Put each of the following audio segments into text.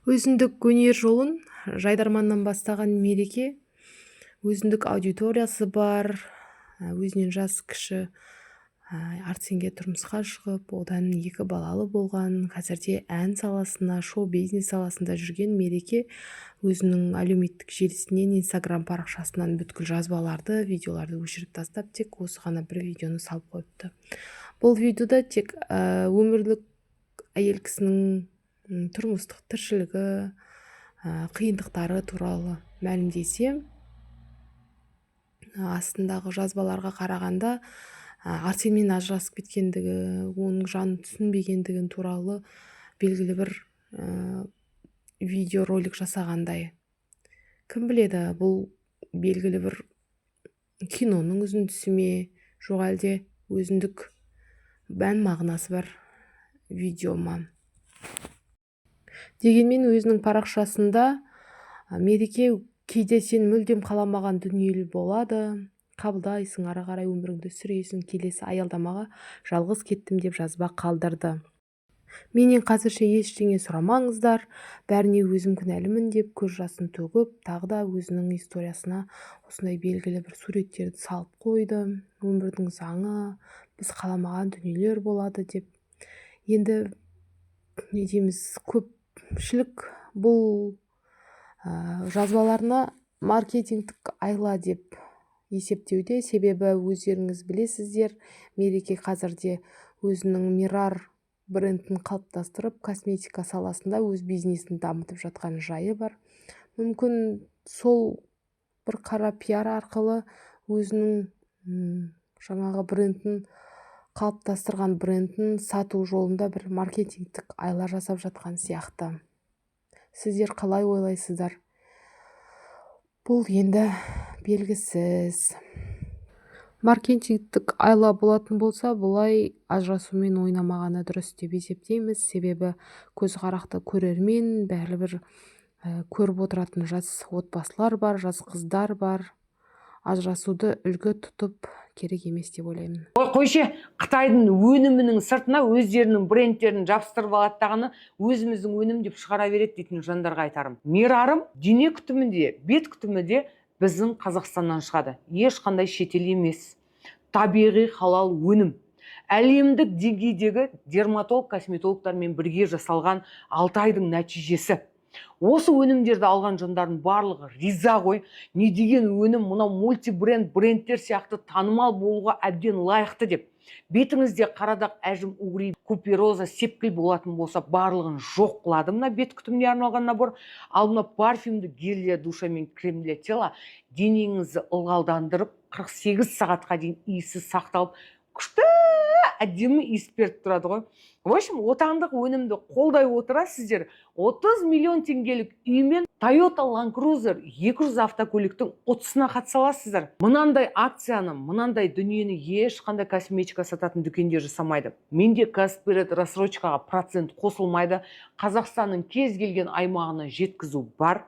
Өзіндік өнер жолын «Жайдарманнан» бастаған Мереке өзіндік аудиториясы бар, өзінен жас кіші Арсенге тұрмысқа шығып, одан екі балалы болған, қазірде ән саласына, шоу-бизнес саласында жүрген Мереке өзінің әлеуметтік желісінен, Инстаграм парақшасынан бүткіл жазбаларды, видеоларды өшіріп тастап, тек осы ғана бір видеоны салып қойыпты. Бұл видеода тек өмірлік әйел кісінің тұрмыстық тіршілігі, қиындықтары туралы мәлімдесе, астындағы жазбаларға қарағанда, Арсенмен ажырасып кеткендігі, оның жанын түсінбегендігін туралы белгілі бір видеоролик жасағандай. Кім біледі, бұл белгілі бір киноның үзіндісі ме, жоқ әлде өзіндік мән мағынасы бар видео ма? Дегенмен өзінің парақшасында Мереке: «Кейде сен мүлдем қаламаған дүниелер болады, қабылдайсың, ары қарай өміріңді сүресің, келесі аялдамаға жалғыз кеттім», – деп жазба қалдырды. «Менен қазірше ештеңе сұрамаңыздар, бәріне өзім кінәлімін», – деп көз жасын төгіп, тағы да өзінің историясына осындай белгілі бір суреттерді салып қойды. Өмірдің заңы, біз қаламаған дүниелер болады деп. Енді не дейміз, көпшілік бұл жазбаларына маркетингтік айла деп есептеуде. Себебі өздеріңіз білесіздер, Мереке қазірде өзінің Мирар брендін қалыптастырып, косметика саласында өз бизнесін дамытып жатқан жайы бар. Мүмкін, сол бір қара пиар арқылы өзінің жаңағы брендін, қалыптастырған брендін сату жолында бір маркетингтік айла жасап жатқан сияқты. Сіздер қалай ойлайсыздар? Бұл енді белгісіз. Маркетингтік айла болатын болса, бұлай ажырасумен ойнамағаны дұрыс деп есептейміз. Себебі көзі қарақты көрермен, бәрібір көріп отыратын жас отбасылар бар, жас қыздар бар. Ажырасуды үлгі тұтып керек емес деп ойлаймын. Ой, қойшы, қытайдың өнімінің сыртына өздерінің брендтерін жабыстырып алады дағыны, өзіміздің өнім деп шығара береді дейтін жандарға айтарым: Мирарым дене күтімі де, бет күтімі де біздің Қазақстаннан шығады, ешқандай шетел емес, табиғи халал өнім, әлемдік деңгейдегі дерматолог, косметологтармен бірге жасалған 6 айдың нәтижесі. Осы өнімдерді алған жандардың барлығы риза ғой. Не деген өнім мынау, мультибренд брендтер сияқты танымал болуға әбден лайықты деп. Бетіңізде қарадақ, әжім, угри, купероза, сепкіл болатын болса, барлығын жоқ қылады мына бет күтіміне арналған набор. Ал мына парфюмді гель для душа мен крем для тела денеңізді ылғалдандырып, 48 сағатқа дейін иісі сақталып, күшті әдемі иіс беріп тұрады ғой. В общем, отандық өнімді қолдай отыра, сіздер 30 миллион теңгелік үй мен Toyota Land Cruiser 200 автокөліктің ұтысына қатыса аласыздар. Мынандай акцияны, мынандай дүниені ешқандай косметика сататын дүкендер жасамайды. Менде Каспи Ред рассрочкаға процент қосылмайды, Қазақстанның кез келген аймағына жеткізу бар.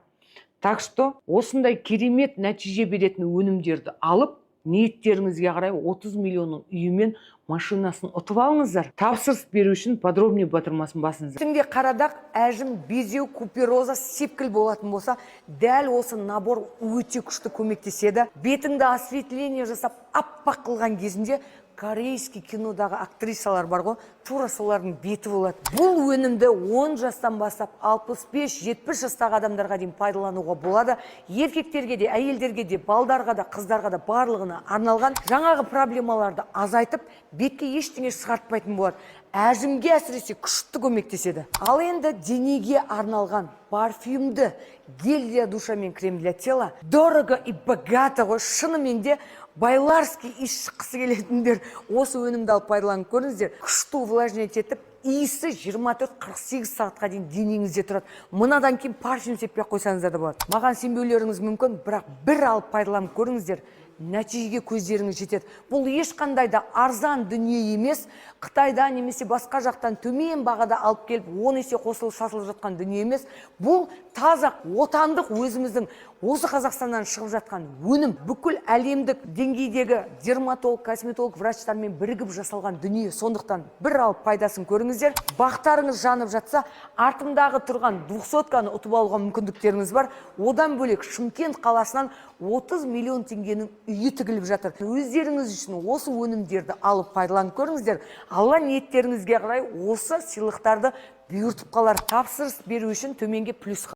Так что осындай керемет нәтиже беретін өнімдерді алып, ниеттеріңізге қарай 30 миллионның үйі мен машинасын ұтып алыңыздар. Тапсырыс беру үшін «Подробнее» батырмасын басыңыздар. Бетіңде қарадақ, әжім, безеу, купероза, сепкіл болатын болса, дәл осы набор өте күшті көмектеседі. Бетіңді осветление жасап, аппақ қылған кезінде корейский кинодағы актрисалар бар ғой, тура солардың беті болады. Бұл өнімді 10 жастан бастап 65-70 жастағы адамдарға дейін пайдалануға болады. Еркектерге де, әйелдерге де, балдарға да, қыздарға да, барлығына арналған. Жаңағы проблемаларды азайтып, бетке ештеңе шығартпайтын болады. Әжімге әсіресе күшті көмектеседі. Ал енді денеге арналған парфюмді гель для душа мен крем для тела дорого и богато ғой. Шынымен де байларский иіс шыққысы келетіндер осы өнімді алып пайдаланып көріңіздер. Күшті увлажнять етіп, иісі 24-48 сағатқа дейін денеңізде тұрады. Мынадан кейін парфюм сеппей ақ қойсаңыздар да болады. Маған сенбеулеріңіз мүмкін, бірақ бір алып пайдаланып көріңіздер. Нәтижеге көздеріңіз жетеді. Бұл ешқандай да арзан дүние емес. Қытайда немесе басқа жақтан төмен бағада алып келіп, 10 есе қосылып сатылып жатқан дүние емес. Бұл таза отандық, өзіміздің осы Қазақстаннан шығып жатқан өнім. Бүкіл әлемдік деңгейдегі дерматолог, косметолог врачтармен бірігіп жасалған дүние. Сондықтан бір алып, пайдасын көріңіздер. Бақтарыңыз жанып жатса, артымдағы тұрған двухсотканы ұтып алуға мүмкіндіктеріңіз бар. Одан бөлек, Шымкент қаласынан 30 миллион теңгенің үйі тігіліп жатыр. Өздеріңіз үшін осы өнімдерді алып, пайдаланып көріңіздер. Алла ниеттеріңізге қарай осы сыйлықтарды бұйыртып қалар. Тапсырыс беру үшін төменге плюс